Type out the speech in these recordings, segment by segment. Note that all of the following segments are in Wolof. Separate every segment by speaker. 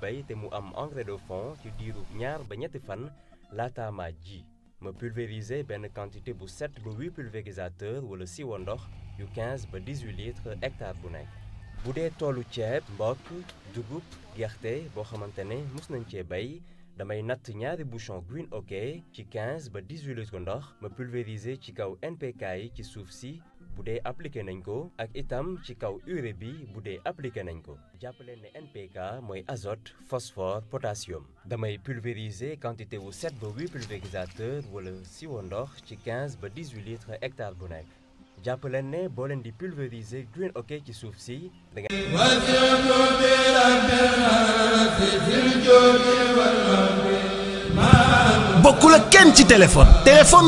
Speaker 1: bay te mu am engrais de fond ci diiru ñaar ba ñetti fan laata ma ji ma pulvériser benn quantité bu 7 ba 8 pulvérisateur wala siwo ndox yu 15 ba 18 litres hectare bu nekk. bu dee toolu ceeb mbokk dugub gerte boo xamante ne mus nañ cee bay damay natt ñaari bouchon Green OK ci 15 ba 18 litres ndox ma pulvériser ci kaw NPK yi ci suuf si bu dee appliqué nañ ko ak itam ci kaw urée bi bu dee appliqué nañ ko jàppaleen ne NPK mooy azote phosphore potassium damay pulvériser quantité wu 7 ba 8 pulvérisateur wala siwo ndox ci 15 ba 18 litres hectare bu nekk jàppaleen ne boo leen di pulvériser Green OK ci suuf si da nga
Speaker 2: bokkul ak kenn ci téléphone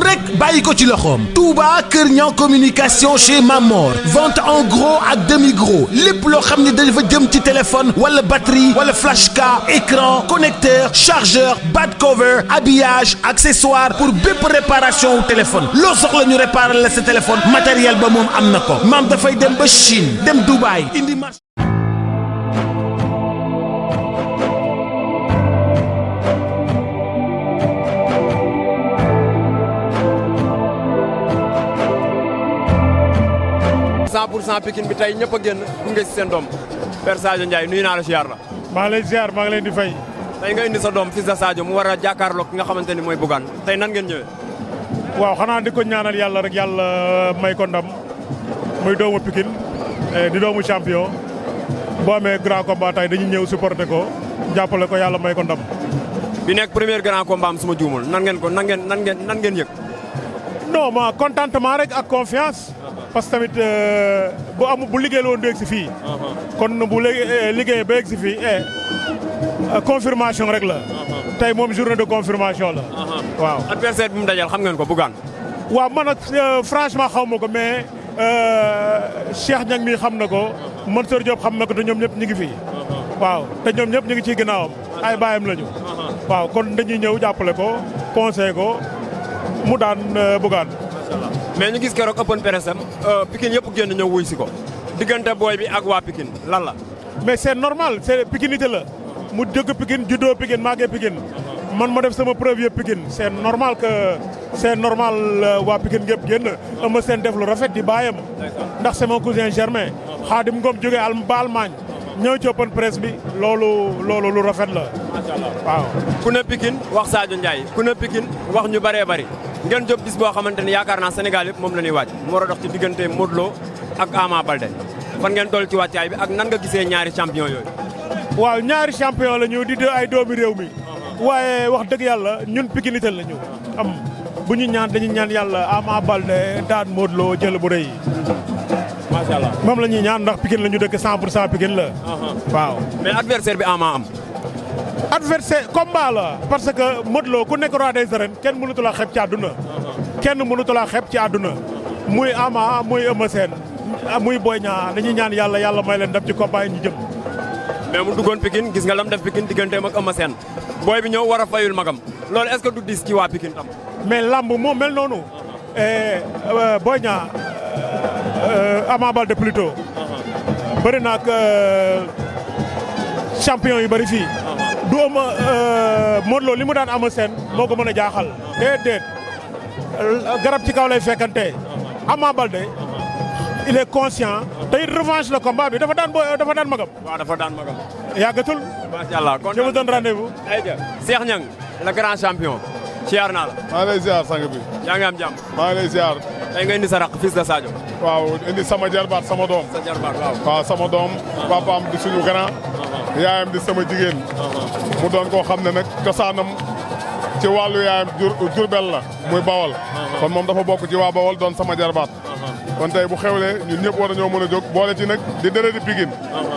Speaker 2: rek bàyyi ko ci loxoom Touba Kër Niang communication chez Mamor vente en gros ak demi gros lépp loo xam ne dafa jëm ci téléphone wala batterie wala flash card écran connecteur chargeur back cover habillage accessoire pour bépp réparation wu téléphone loo soxla ñu réparer la sa téléphone matériel ba moom am na ko maam dafay dem ba Chine dem Dubaï indi marché.
Speaker 3: pour cent Pikine bi tey ñëpp a génn gunge si seen doom Père Sadio Ndiaye nuyu naa la ziar la.
Speaker 4: maa ngi lay ziar maa ngi leen di fay.
Speaker 3: tey nga indi sa doom fils de Sadio mu war a jàkkaarloog ki nga xamante ni mooy Bougane tey nan ngeen ñëwee.
Speaker 4: waaw xanaa di ko ñaanal yàlla rek yàlla may ko ndam muy doomu Pikine di doomu champion boo amee grand combat tey dañuy ñëw supporter ko jàppale ko yàlla may ko ndam.
Speaker 3: bi nekk premier grand combat am suma juumul nan ngeen yëg.
Speaker 4: non ma contentement rek ak confiance. parce que tamit bu liggéey la woon du egg si fii. kon bu liggéey ba egg si fii confirmation rek la. tey moom journée de confirmation la. waaw
Speaker 3: adversaire bi mu dajal xam ngeen ko Bougane.
Speaker 4: waaw man nag franchement xaw ma ko mais Cheikh Niang mi xam na ko Mansour Diop xam na ko te ñoom ñëpp ñu ngi fii. waaw te ñoom ñëpp ñu ngi ciy ginnaawam ay baayam lañu. waaw kon dañuy ñëw jàppale ko conseiller ko mu daan Bougane.
Speaker 3: mais ñu gis keroog open press am Pikine yëpp génn ñëw wuy si ko diggante booy bi ak waa Pikine lan la.
Speaker 4: mais c'est normal c'est pikinité la mu jóg Pikine juddoo Pikine màggee Pikine man ma def sama preuve yëpp Pikine c'est normal waa Pikine yëpp génn ama seen def lu rafet di bàyyam ndax c'est mon cousin germain Khadim Ngom jógee ba Allemagne ñëw ci open press bi loolu lu rafet la.
Speaker 3: macha allah
Speaker 4: waaw.
Speaker 3: ku ne Pikine wax Sadio Ndiaye ku ne Pikine wax ñu bëree bëri. ngeen jóg bis boo xamante ni yaakaar naa Sénégal yëpp moom la ñuy waaj mu war a dox ci diggante Modou Lo ak Ama Baldé fan ngeen toll ci wàccaay bi ak nan nga gisee ñaari champion yooyu.
Speaker 4: waaw ñaari champion la ñu di ay doomi réew mi waaye wax dëgg yàlla ñun Pikinitel la ñu am bu ñu ñaan dañuy ñaan yàlla Ama Baldé daan Modou Lo jël bu rëy.
Speaker 3: macha allah
Speaker 4: moom la ñuy ñaan ndax Pikine la ñu dëkk 100% Pikine la. waaw
Speaker 3: mais adversaire bi Ama am.
Speaker 4: adversaire combat la parce que Modou Lo ku nekk roi des arènes kenn mënatu la xeeb ci àdduna. kenn mënatu la xeeb ci àdduna. muy Ama muy Eumeu Sène muy Boy Niang dañuy ñaan yàlla may leen dem ci combat yi ñu jëm.
Speaker 3: mais mu duggoon Pikine gis nga lam def Pikine digganteem ak Eumeu Sène booy bi ñëw war a fayul magam loolu est-ce que du dis ci waa Pikine tam.
Speaker 4: mais lamb moo mel noonu. Boy Niang Ama Baldé plutôt. bëri na ak champion yu bëri fii. du Modou Lo li mu daan Eumeu Sène moo ko mën a jaaxal. déedéet garab ci kaw lay fekkante Ama Baldé il est conscient te it revanche la combat bi dafa daan magam.
Speaker 3: waaw dafa daan magam.
Speaker 4: yàggatul.
Speaker 3: macha allah kon
Speaker 4: je vous donne rendez-vous.
Speaker 3: ayca Cheikh Niang le grand champion. ziar naa la.
Speaker 5: maa ngi lay ziar sang bi.
Speaker 3: yaa ngi am jàmm.
Speaker 5: maa ngi lay ziar.
Speaker 3: tey nga indi sa raq fils de Sadio.
Speaker 5: waaw indi sama jarbaat sama doom.
Speaker 3: sa jarbaat waaw.
Speaker 5: waaw sama doom. papaam di suñu grand. yaayam di sama jigéen. mu doon koo xam ne nag cosaanam ci wàllu yaayam Jurbel la. muy Bawol. kon moom dafa bokk ci waa Bawol doon sama jarbaat. kon tey bu xewlee ñun ñëpp war nañoo mën a jóg boole ci nag di dërë di Pikine.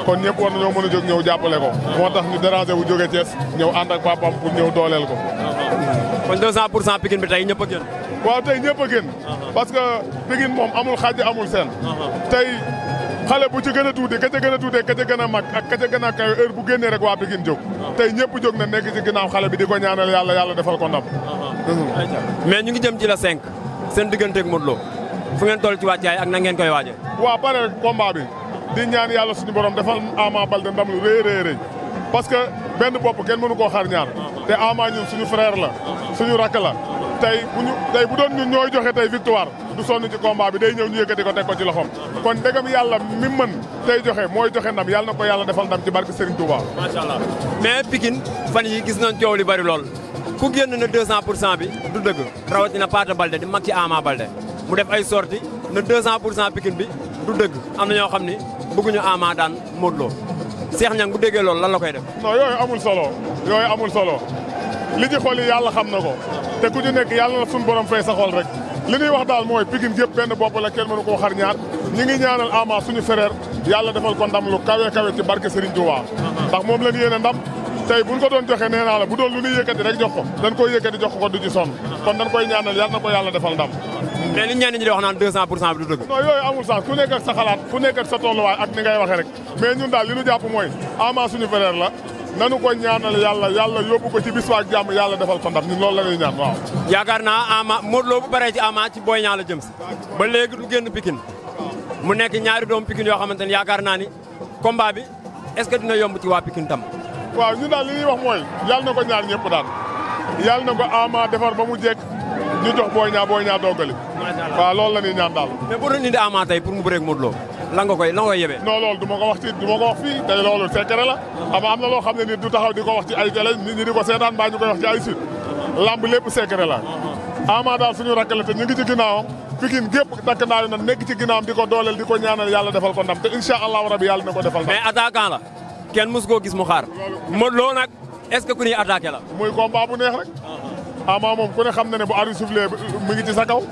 Speaker 5: kon ñëpp war nañoo mën a jóg ñëw jàppale ko. moo tax ñu déranger wu jóge Thiès ñëw ànd ak papaam pour ñëw dooleel ko.
Speaker 3: kon 200% Pikine bi tey ñëpp a génn.
Speaker 5: waaw tey ñëpp a génn. parce que Pikine moom amul xaaj amul seen. tey xale bu ci gën a tuuti ka ca gën a tuutee ka ca gën a mag ak ka ca gën a kawe heure bu génnee rek waa Pikine jóg. tey ñëpp jóg na nekk ci ginnaaw xale bi di ko ñaanal yàlla defal ko ndam.
Speaker 3: mais ñu ngi jëm ci la 5 seen digganteeg Modou Lo fu ngeen toll ci wàccaay ak na ngeen koy waajee.
Speaker 5: waaw pare rek combat bi di ñaan yàlla suñu borom defal Ama Baldé ndam lu rëy parce que benn bopp kenn mënu koo xar ñaar te Ama ñun suñu frère la suñu rakk la tey bu doon ñun ñooy joxe tey victoire du sonn ci combat bi day ñëw ñu yëkkati ko teg ko ci loxoom kon ndegam yàlla mi mën tey joxe mooy joxe ndam yàlla na ko yàlla defal ndam ci barke Serigne Touba.
Speaker 3: macha allah mais Pikine fan yi gis nañ coow li bari lool ku génn na 200% bi du dëgg rawatina Pathé Baldé di mag ci Ama Baldé mu def ay sorti na 200% Pikine bi du dëgg am na ñoo xam ni bëgguñu Ama daan Modou Lo Cheikh Niang bu déggee loolu lan la koy def.
Speaker 5: non yooyu amul solo li ci xol yi yàlla xam na ko te ku ci nekk yàlla na suñu borom fay sa xol rek li ñuy wax daal mooy Pikine yëpp benn bopp la kenn mënu koo xar ñaar ñi ngi ñaanal Ama suñu frère yàlla defal ko ndam lu kawe ci barke Serigne Touba ndax moom lañ yéene ndam tey buñ ko doon joxe nee naa la bu doon lu ñuy yëkkati rek jox ko dañ koy yëkkati jox ko du ci sonn kon dañ koy ñaanal yàlla na ko yàlla defal ndam.
Speaker 3: mais li ñenn ñi di wax naan 200% bi du dëgg.
Speaker 5: non yooyu amul sax ku nekk ak sa xalaat ku nekk ak sa tolluwaay ak ni ngay waxee rek mais ñun daal li ñu jàpp mooy Ama suñu frère la nanu ko ñaanal yàlla yóbbu ko ci bis ak jàmm yàlla defal ko ndam ñun loolu la ñuy ñaan waaw.
Speaker 3: yaakaar naa Ama Modou Lo bu baree ci Ama ci Boy Niang la jëm si ba léegi du génn Pikine mu nekk ñaari doomu Pikine yoo xamante ne yaakaar naa ni combat bi est-ce que dina yomb ci waa Pikine tam.
Speaker 5: waaw ñun daal li ñuy wax mooy yàlla na ko ñaar ñëpp daal yàlla na ko Ama defar ba mu jekk ñu jox Boy Niang doogali. waaw loolu la ñuy ñaan daal.
Speaker 3: mais boo doon indi Ama tey pour mu bëreeg Modou Lo lan nga koy yebee.
Speaker 5: non loolu du ma ko wax fii tey loolu secret la am na loo xam ne nit du taxaw di ko wax ci ay télé nit ñi di ko seetaan mbaa ñu koy wax ci ay site lamb lépp secret la. Ama daal suñu rakk la te ñu ngi ci ginnaawam Pikine gépp takk naayu na nekk ci ginnaawam di ko dooleel di ko ñaanal yàlla defal ko ndam te incha allahu rabi yàlla na ko defal ndam.
Speaker 3: mais attaquant la kenn mosu koo gis mu xaar Modou Lo nag est-ce que ku ñuy attaqué la.
Speaker 5: muy combat bu neex rek. Ama moom ku ne xam na ne bu arbitre sifflé mu ngi ci sa kaw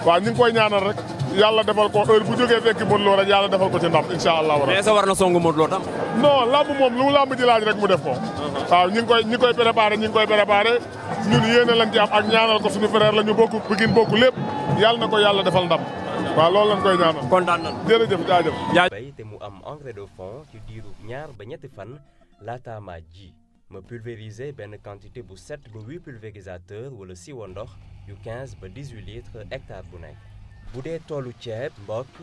Speaker 5: waaw ñu ngi koy ñaanal rek yàlla defal ko heure bu jógee fekki Modou Lo rek yàlla defal ko ci ndam incha allahu rabi.
Speaker 3: mais sa war na songu Modou Lo tam.
Speaker 5: non lamb moom lu lamb ji laaj rek mu def ko. waaw ñi ngi koy préparé ñun yéene lañ ci am ak ñaanal ko suñu frère la ñu bokk Pikine bokk lépp yàlla na ko yàlla defal ndam waaw loolu lañ koy ñaanal.
Speaker 3: kontaan nañ
Speaker 5: jërëjëf jaajëf.
Speaker 1: bay te mu am engrais de fond ci diiru ñaar ba ñetti fan laata ma ji ma pulvériser benn quantité bu 7 ba 8 pulvérisateur wala siwo ndox yu 15 ba 18 litres hectare bu nekk. bu dee toolu ceeb mbokk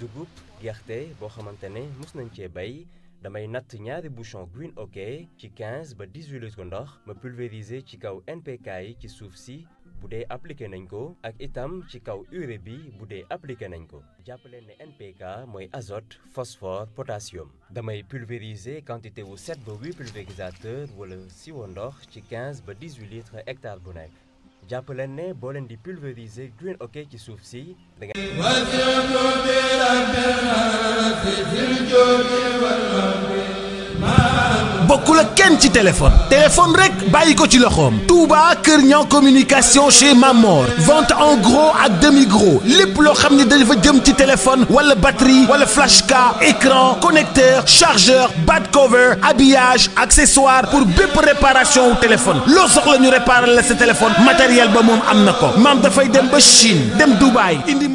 Speaker 1: dugub gerte boo xamante ne mus nañ cee bay damay natt ñaari bouchon Green OK ci 15 ba 18 litres ndox ma pulvériser ci kaw NPK yi ci suuf si bu dee appliqué nañ ko ak itam ci kaw urée bi bu dee appliqué nañ ko jàppaleen ne NPK mooy azote phosphore potassium damay pulvériser quantité wu 7 ba 8 pulvérisateur wala siwo ndox ci 15 ba 18 litres hectare bu nekk jàppaleen ne boo leen di pulvériser Green OK ci suuf si da
Speaker 2: bokkul ak kenn ci téléphone rek bàyyi ko ci loxoom Touba Kër Niang communication chez Mamor vente en gros ak demi gros lépp loo xam ne dafa jëm ci téléphone wala batterie wala flash card écran connecteur chargeur back cover habillage accessoire pour bépp réparation wu téléphone loo soxla ñu réparer la sa téléphone matériel ba moom am na ko maam dafay dem ba Chine dem Dubaï indi